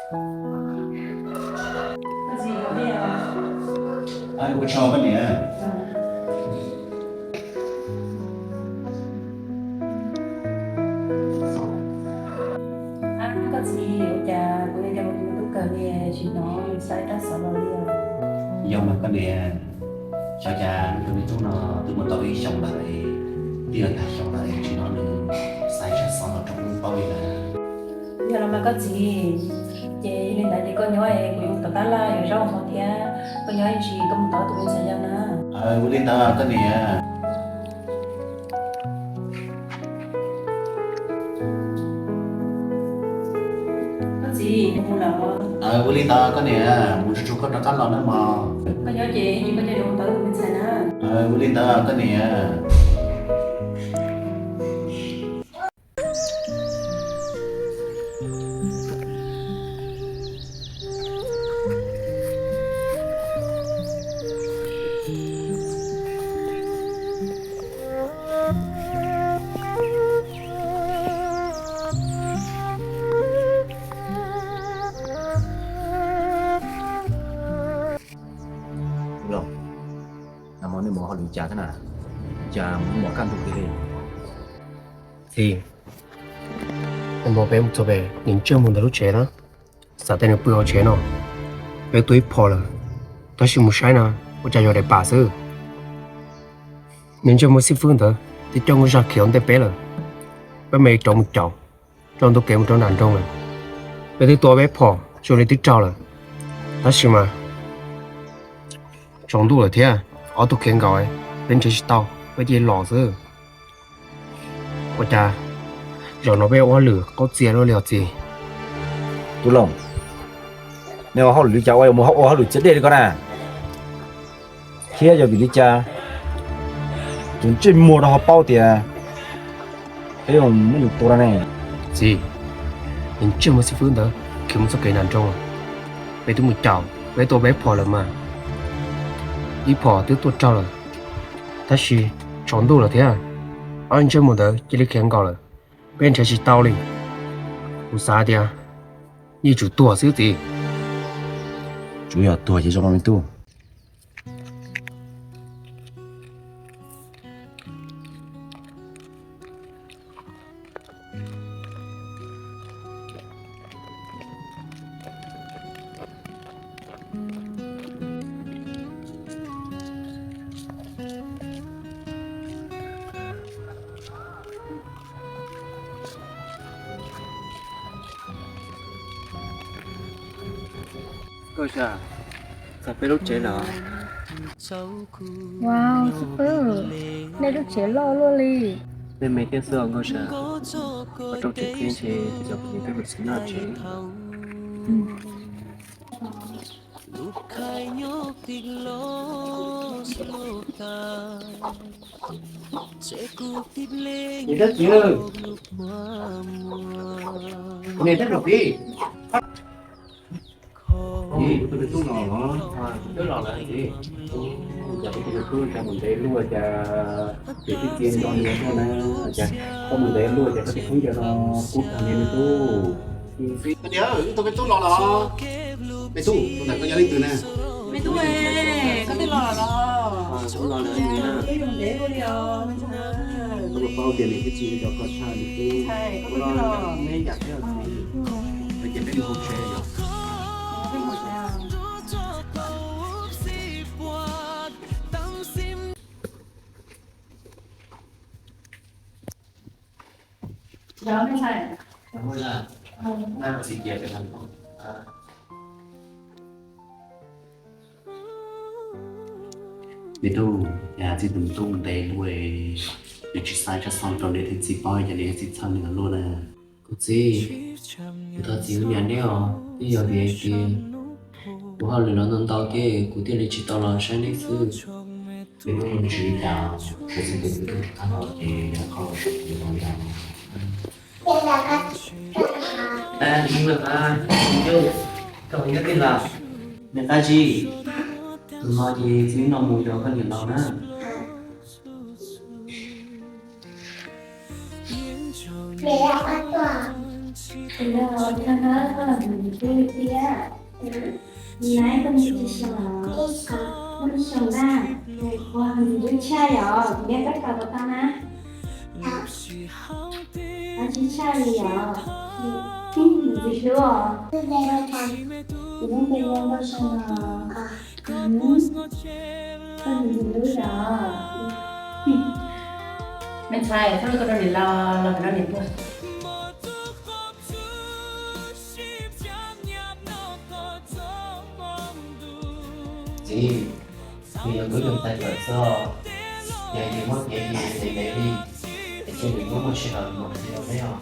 Ua tsaug koj niam. Koj txiv, ua cas kuv niam cov me tub kawg li tsis hnov nws xa ib rab xov los li os? Yog mas koj niam, xyov cas tus me tub no twb mus tau ib xyoos lawm, twb yuav tag xyoo lawm tsis hnov nws xa ib zaj xov los rau kuv paub li lawm. Yog los mas koj txiv, ces yog li ntawd ces koj nyob es kuv yuav mus tom tab laj yuav zaub hov thiab, koj nyob ib ntsis koj mus tom tus me ntxhais yau na. Ua li ntawd koj niam. Koj txiv, mus lawm. Ua li ntawd koj niam, mus tsuag tsuag koj rov qab los nawb mog. Koj nyob ces ib ntsis koj coj kuv mus tom tus me ntxhais na. Ua li ntawd koj niam. Los, nag hmo nej mus hauj lwm cas thiab na? Cas mus mos kaj ntug li? Txiv, nag hmo peb mus txog pem, nws ntsej muag ntawm lub tsev na, xav tias nws pw hauv tsev no. Peb tua ib phom lawm, tab sis mus saib na, ua cas yog daim pam xwb. Nws ntsej muag xib fwb ntawd twb coj nkauj zaj khiav ua ntej peb lawm. Peb mam li rov mus caum, tso ntu kev mus rau nram nroog lawm. Peb twb tua peb phom zoo li twb raug lawm, tab sis mas tsaus ntuj lawm thiab, ob tug khiav nkaus, peb nrhiav tsis tau, peb cia li los xwb. Ua cas zaum no peb ua hauj lwm qaub txia luaj li os txiv? Tub Looj, nej ua hauj lwm li cas ua mus ua hauj lwm txias dej li ko na? Thiab yog vim li cas tus ntsej muag no ho paub tias peb muab nws tua no ne? Txiv, nws ntsej muag xib fwb ntawd khiav mus txoj kev nram nroog, peb twb mus caum, peb tua peb phom lawm mas, ib phom twb tua raug lawm, tab sis tsaus ntuj lawm thiab, ob ntsej muag ntawd cia li khiav nkaus lawm, peb nrhiav tsis tau li. Kuv xav tias yeej tsum tuag xwb txiv. Tsuav yog tuag ces zoo me tub. Nkauj Zaj, txog peb lub tsev lawm. Wow, xib fwb, nej lub tsev loj luaj li. Nej me thiab xwb os Nkauj Zaj, ua rooj tsev qhib ntshe cov phooj ywg twb mus txiv noj tsev. Niam thiab txiv, kuv niam thiab kuv txiv, kuv tus me tub los los, twb los lawm txiv. Cas kuv tus me tub cas mus ntev luaj cas, txiv txiv nco nco tuaj na, cas koj mus ntev luaj cas koj tsis kub ncaws no kub tag li me tub. Txiv, tus me tub los los. Me tub, tus ntawm koj yog leej twg na? Me tub, koj twb los los los. Koj los lawm, koj mus ntev luaj li os. Koj puas paub tias nws twb tsis nco koj tshaj nws twb, koj twb los. Neb yam thiab txiv, ces peb mus hauv tsev yom. Me tub, yog txiv tus tub ntev luaj, nws tsis xa tshaj xov rau niam thiab txiv paub, yog niam thiab txiv txhawj nws luaj na. Kuv txiv, kuv thov txiv ua niam neb os, twb yog vim hais tias kuv hauj lwm los ntau ntau thiab kuv thiaj li tsis tau los saib neb xwb. Neb kuj mus tsis li cas, kuv txiv tus tub rov qab los ces yog qhov los saib kuv los ntau. Niam Qab Zib, tus no ces txiv no mus yos koj niam laus na. Ua li no koj los ntxim hlub li thiab. Nab, koj muaj tsawg xyoo lawm? Muaj xyoo na. Ua, ntxim hlub tshaj li os, kuv nco koj tau puas tau na? Tau tshaj li os. Ntxim hlub os. Kuv lub npe hu ua Nkauj Sa no. Koj ntxim hlub os. Me ntxhais, txhob rau niam los, los pem no niam puag. Txiv, nws yog kuv ib tug tais fawm xwb, yog yus muab kev yus ntev ntev li, es cia nws muab muaj sij hawm mus hais rau neb os.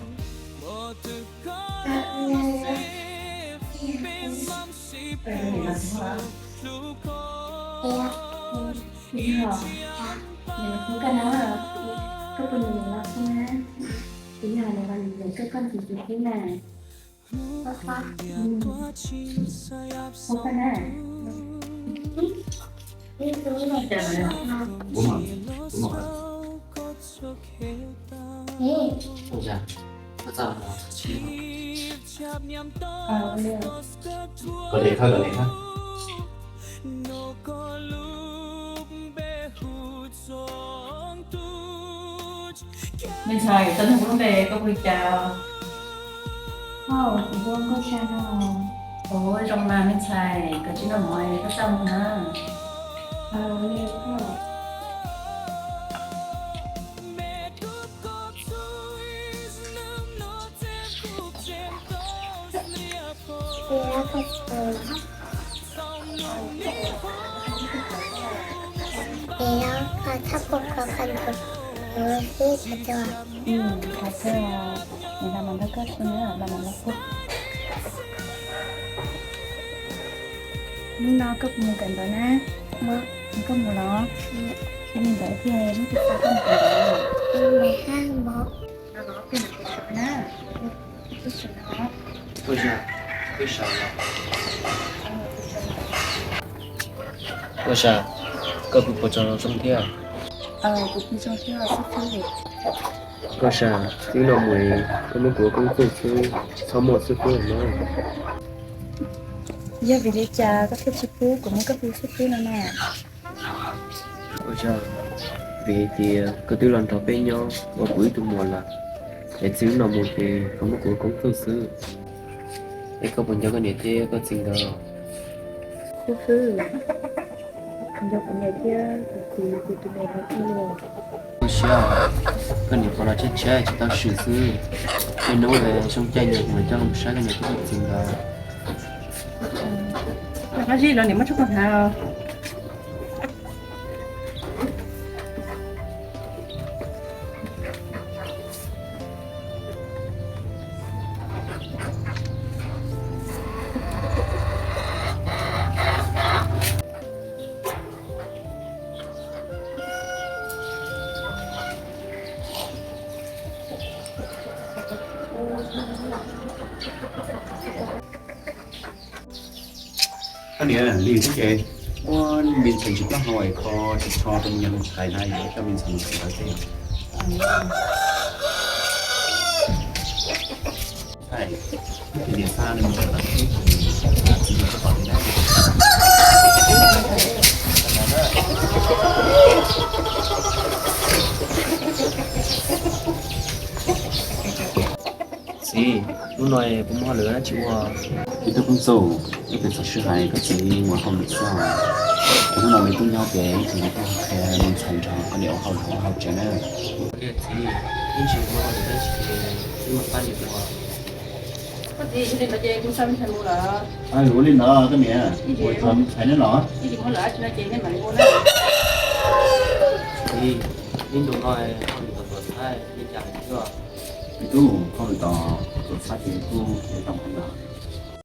Yog, nws hlub koj na, koj puas nyiam nws los xwb na? Yog nws los nyiam koj, koj ntxim hlub na. Ua koj na. Kuv mam, kuv mam. Ua cas koj txaj muag tsis, kom de khawb, kom de khawb. Me ntxhais, tau nug kuv lub npe koj hu li cas? Au, kuv hu ua Nkauj Sa no. Ua zoo mas me ntxhais, koj tsis noj mov koj txaj muag na. Ces yog koj txhob pub kuv qhov ntawd, kuv hlub koj dua. Ua koj, nws los mus nrog koj si na, los mus nrog koj. Hnub no koj puas mus kawm ntawv na? Koj mus los? Li ntawd thiaj muab tus xav koj mus kawm ntawv. Ua Nkauj Sa, koj puas pom tseeb zoo thiab? Nkauj Sa, twb noj mus, koj muab kuv ua koob txuj xwb, txhob muaj xwb pub no. Yog vim li cas koj thiaj tsis pub kuv muab koj hu xwb pub no na? Nkauj Sa, vim hais tias koj twb los nrog peb nyob ua kuv ib tug muam lawm, es txij hnub no mus ces koj muab kuv ua koob txuj xwb. Es koj puas nco koj niam thiab koj txiv nkawd? Kuv xwb, nco kuv niam thiab kuv txiv, kuv tus niam no thiab. Koj siab, koj niam pom los tshaib tshaib tsis tau swm xwb. Tej hnub zoo caij nyias mus coj los saib koj niam thiab koj txiv nkawd. Qab zib los niam muab tshuaj koj hnav. Koj niam, li thiab ces muab me ntxhais ntsis plaub hau es kho tsis tso rau me nyuam ntxhais na, yuav coj me ntxhais mus kawm ntawv xwb. Niam xa nws mus kawm ntawv xwb, txiv yuav koj pom li na. Txiv, hnub no puas muaj hauj lwm dab tsi ua? Ib tug koob txuj, ib tug txog sij hais koj txiv mus hauj lwm xwb. Hnub no me tub nyob pem, kuv mam tuaj qhia me ntxhais nrog koj niam ua hauj lwm ua hauj tsev na. Ua li txiv, ib ntsis muaj hauj lwm dab tsi ces wb mam pab niam ua. Koj txiv, ua li ntawd ces kuv xa me ntxhais mus lawm. Ua li ntawd koj niam, mus txog me ntxhais neb los. Txiv, ib ntus no hauj lwm tom tuam txhab li cas lawm thiab? Ib tug hauj lwm tom tuam txhab ces kuj yuav tau ntawd.